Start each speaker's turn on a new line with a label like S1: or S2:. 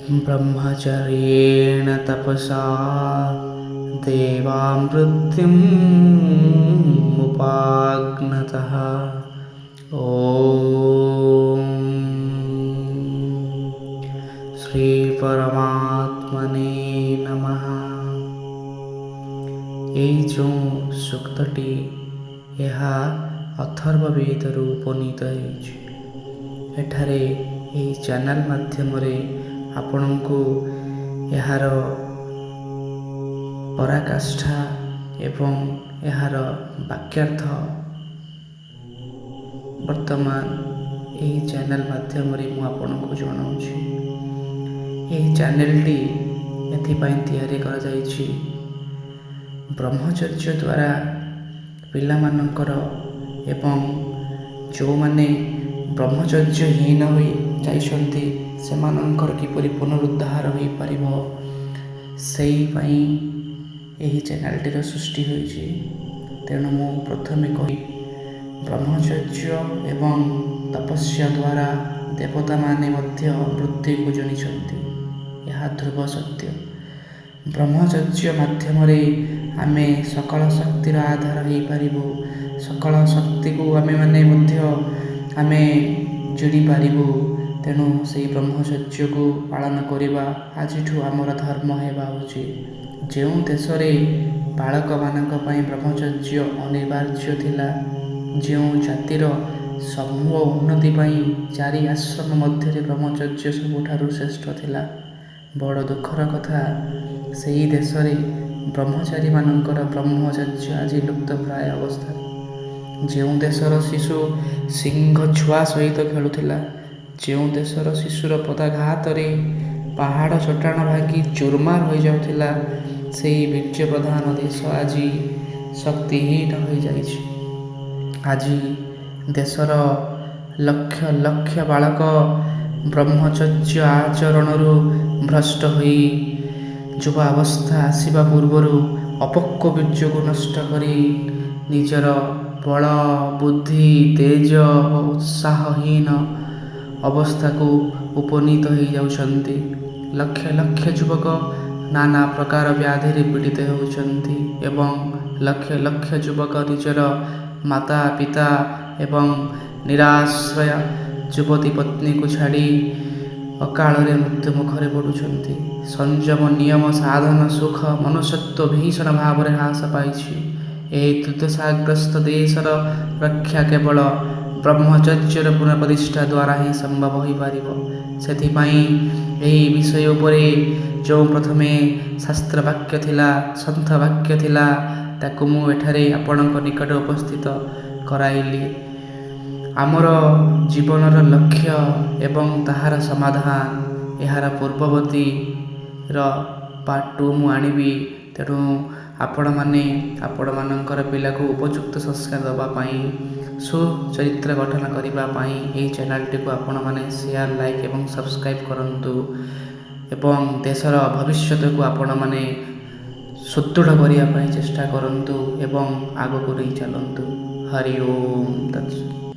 S1: ବ୍ରହ୍ମଚର୍ୟେଣ ତପସା ଦେବା ମୃତ୍ୟୁମ୍ ଉପାଘ୍ନତଃ। ଓମ୍ ଶ୍ରୀ ପରମାତ୍ମନେ ନମଃ। ଏଇ ଯେଉଁ ସୂକ୍ତଟି, ଏହା ଅଥର୍ବ ବେଦରୁ ଉପନୀତ ହେଇଛି। ଏଠାରେ ଏହି ଚ୍ୟାନେଲ୍ ମାଧ୍ୟମରେ ଆପଣଙ୍କୁ ଏହାର ପରାକାଷ୍ଠା ଏବଂ ଏହାର ବାକ୍ୟାର୍ଥ ବର୍ତ୍ତମାନ ଏହି ଚ୍ୟାନେଲ୍ ମାଧ୍ୟମରେ ମୁଁ ଆପଣଙ୍କୁ ଜଣାଉଛି। ଏହି ଚ୍ୟାନେଲ୍ଟି ଏଥିପାଇଁ ତିଆରି କରାଯାଇଛି, ବ୍ରହ୍ମଚର୍ଯ୍ୟ ଦ୍ୱାରା ପିଲାମାନଙ୍କର ଏବଂ ଯେଉଁମାନେ ବ୍ରହ୍ମଚର୍ଯ୍ୟହୀନ ହୋଇ ଯାଇଛନ୍ତି, ସେମାନଙ୍କର କିପରି ପୁନରୁଦ୍ଧାର ହୋଇପାରିବ, ସେଇ ପାଇଁ ଏହି ଚ୍ୟାନେଲ୍ଟିର ସୃଷ୍ଟି ହୋଇଛି। ତେଣୁ ମୁଁ ପ୍ରଥମେ କହି, ବ୍ରହ୍ମଚର୍ଯ୍ୟ ଏବଂ ତପସ୍ୟା ଦ୍ୱାରା ଦେବତାମାନେ ମଧ୍ୟ ମୃତ୍ୟୁକୁ ଜିଣିଛନ୍ତି, ଏହା ଧ୍ରୁବ ସତ୍ୟ। ବ୍ରହ୍ମଚର୍ଯ୍ୟ ମାଧ୍ୟମରେ ଆମେ ସକଳ ଶକ୍ତିର ଆଧାର ହେଇପାରିବୁ, ସକଳ ଶକ୍ତିକୁ ଆମେମାନେ ମଧ୍ୟ ଆମେ ଜିଣିପାରିବୁ। ତେଣୁ ସେଇ ବ୍ରହ୍ମଚର୍ଯ୍ୟକୁ ପାଳନ କରିବା ଆଜିଠୁ ଆମର ଧର୍ମ ହେବା ଉଚିତ। ଯେଉଁ ଦେଶରେ ବାଳକମାନଙ୍କ ପାଇଁ ବ୍ରହ୍ମଚର୍ଯ୍ୟ ଅନିବାର୍ଯ୍ୟ ଥିଲା, ଯେଉଁ ଜାତିର ସମୂହ ଉନ୍ନତି ପାଇଁ ଚାରି ଆଶ୍ରମ ମଧ୍ୟରେ ବ୍ରହ୍ମଚର୍ଯ୍ୟ ସବୁଠାରୁ ଶ୍ରେଷ୍ଠ ଥିଲା, ବଡ଼ ଦୁଃଖର କଥା, ସେହି ଦେଶରେ ବ୍ରହ୍ମଚାରୀମାନଙ୍କର ବ୍ରହ୍ମଚର୍ଯ୍ୟ ଆଜି ଲୁପ୍ତ ପ୍ରାୟ ଅବସ୍ଥାରେ। ଯେଉଁ ଦେଶର ଶିଶୁ ସିଂହ ଛୁଆ ସହିତ ଖେଳୁଥିଲା, ଯେଉଁ ଦେଶର ଶିଶୁର ପଦାଘାତରେ ପାହାଡ଼ ଚଟାଣ ଭାଙ୍ଗି ଚୁରମାର ହୋଇଯାଉଥିଲା, ସେହି ବୀର୍ଯ୍ୟ ପ୍ରଧାନ ଦେଶ ଆଜି ଶକ୍ତିହୀନ ହୋଇଯାଇଛି। ଆଜି ଦେଶର ଲକ୍ଷ ଲକ୍ଷ ବାଳକ ବ୍ରହ୍ମଚର୍ଯ୍ୟ ଆଚରଣରୁ ଭ୍ରଷ୍ଟ ହୋଇ ଯୁବା ଅବସ୍ଥା ଆସିବା ପୂର୍ବରୁ ଅପକ୍ୱ ବୀର୍ଯ୍ୟକୁ ନଷ୍ଟ କରି ନିଜର ବଳ, ବୁଦ୍ଧି, ତେଜ ଓ ଉତ୍ସାହହୀନ ଅବସ୍ଥାକୁ ଉପନୀତ ହୋଇଯାଉଛନ୍ତି। ଲକ୍ଷ ଲକ୍ଷ ଯୁବକ ନାନା ପ୍ରକାର ବ୍ୟାଧିରେ ପୀଡ଼ିତ ହେଉଛନ୍ତି ଏବଂ ଲକ୍ଷ ଲକ୍ଷ ଯୁବକ ନିଜର ମାତା ପିତା ଏବଂ ନିରାଶ୍ରୟ ଯୁବତୀ ପତ୍ନୀକୁ ଛାଡ଼ି ଅକାଳରେ ମୃତ୍ୟୁ ମୁଖରେ ପଡ଼ୁଛନ୍ତି। ସଂଯମ, ନିୟମ, ସାଧନ, ସୁଖ, ମନୁଷ୍ୟତ୍ୱ ଭୀଷଣ ଭାବରେ ହ୍ରାସ ପାଇଛି। ଏହି ଦୁର୍ଦ୍ଦଶାଗ୍ରସ୍ତ ଦେଶର ରକ୍ଷା କେବଳ ବ୍ରହ୍ମଚର୍ଯ୍ୟର ପୁନଃପ୍ରତିଷ୍ଠା ଦ୍ୱାରା ହିଁ ସମ୍ଭବ ହୋଇପାରିବ। ସେଥିପାଇଁ ଏହି ବିଷୟ ଉପରେ ଯେଉଁ ପ୍ରଥମେ ଶାସ୍ତ୍ର ବାକ୍ୟ ଥିଲା, ସନ୍ଥ ବାକ୍ୟ ଥିଲା, ତାକୁ ମୁଁ ଏଠାରେ ଆପଣଙ୍କ ନିକଟରେ ଉପସ୍ଥିତ କରାଇଲି। ଆମର ଜୀବନର ଲକ୍ଷ୍ୟ ଏବଂ ତାହାର ସମାଧାନ, ଏହାର ପୂର୍ବବର୍ତ୍ତୀର ପାର୍ଟ ଟୁ ମୁଁ ଆଣିବି। ତେଣୁ ଆପଣମାନେ ଆପଣମାନଙ୍କର ପିଲାକୁ ଉପଯୁକ୍ତ ସଂସ୍କାର ଦେବା ପାଇଁ, ସୁଚରିତ୍ର ଗଠନ କରିବା ପାଇଁ ଏହି ଚ୍ୟାନେଲଟିକୁ ଆପଣମାନେ ସେୟାର, ଲାଇକ୍ ଏବଂ ସବସ୍କ୍ରାଇବ୍ କରନ୍ତୁ ଏବଂ ଦେଶର ଭବିଷ୍ୟତକୁ ଆପଣମାନେ ସୁଦୃଢ଼ କରିବା ପାଇଁ ଚେଷ୍ଟା କରନ୍ତୁ ଏବଂ ଆଗକୁ ନେଇ ଚାଲନ୍ତୁ। ହରି ଓମ୍ ତତ୍ସତ୍।